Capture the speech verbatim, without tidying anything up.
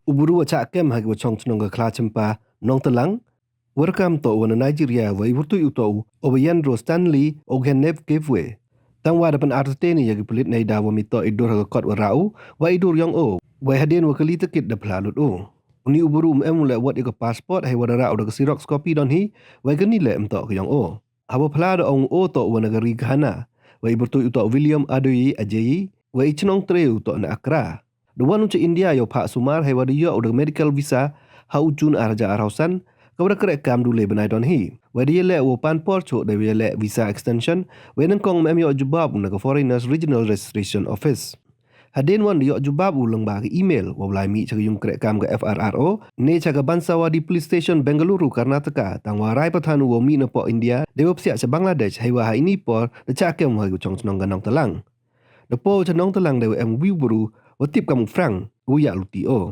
U bru wa chah kem ha ki wa chong chnong ka Khlachympa, Nongtlang, wa rakam toh wa na Nigeria, wa i wyrtuit u toh u Obayandro Stanley Oghenevkevwe. Tang wa da pynartatien ya ki pulit neida wa mih toh i dur ha ka kot wa rah u, wa i dur yong o, wa hadien wa kali takit da phla lut u. Uni u bru um em u leh wat ya ka passport, hei wa da rah u da ka xerox copy don hi, wa kani leh em toh ka yong o. Ha wa phla da ong u o toh wa na ka ri Ghana, wa i wyrtuit u toh William Adoyi Ajayi, wa i chnong Tre u toh na Accra. Da wan u cha India yow phah sumar, hei wa da yoh u da ka medical visa ha u June ar hajar arphaw san, ka wa da kreh kam du le bnai don hi. Wa da yaleh wow pan por choh da yaleh visa extension, wa nyngkong em yoh jubab u na ka Foreigners Regional Registration Office. Hadien wan da yoh jubab u lyngba ka email, wow lai mih cha ka yung kreh kam ka F R R O, ne cha ka Bansawadi Police Station, Bengaluru, Karnataka, tang wa rai pathan u wow mih na poh India, da wow psiah cha Bangladesh, hei wa ha ini por da chah kem wa ha ki wa chong chnong ka Nongtlang. Da poh cha Nongtlang da wa em wi u bru wa tip kam u Frank, u ya luti o.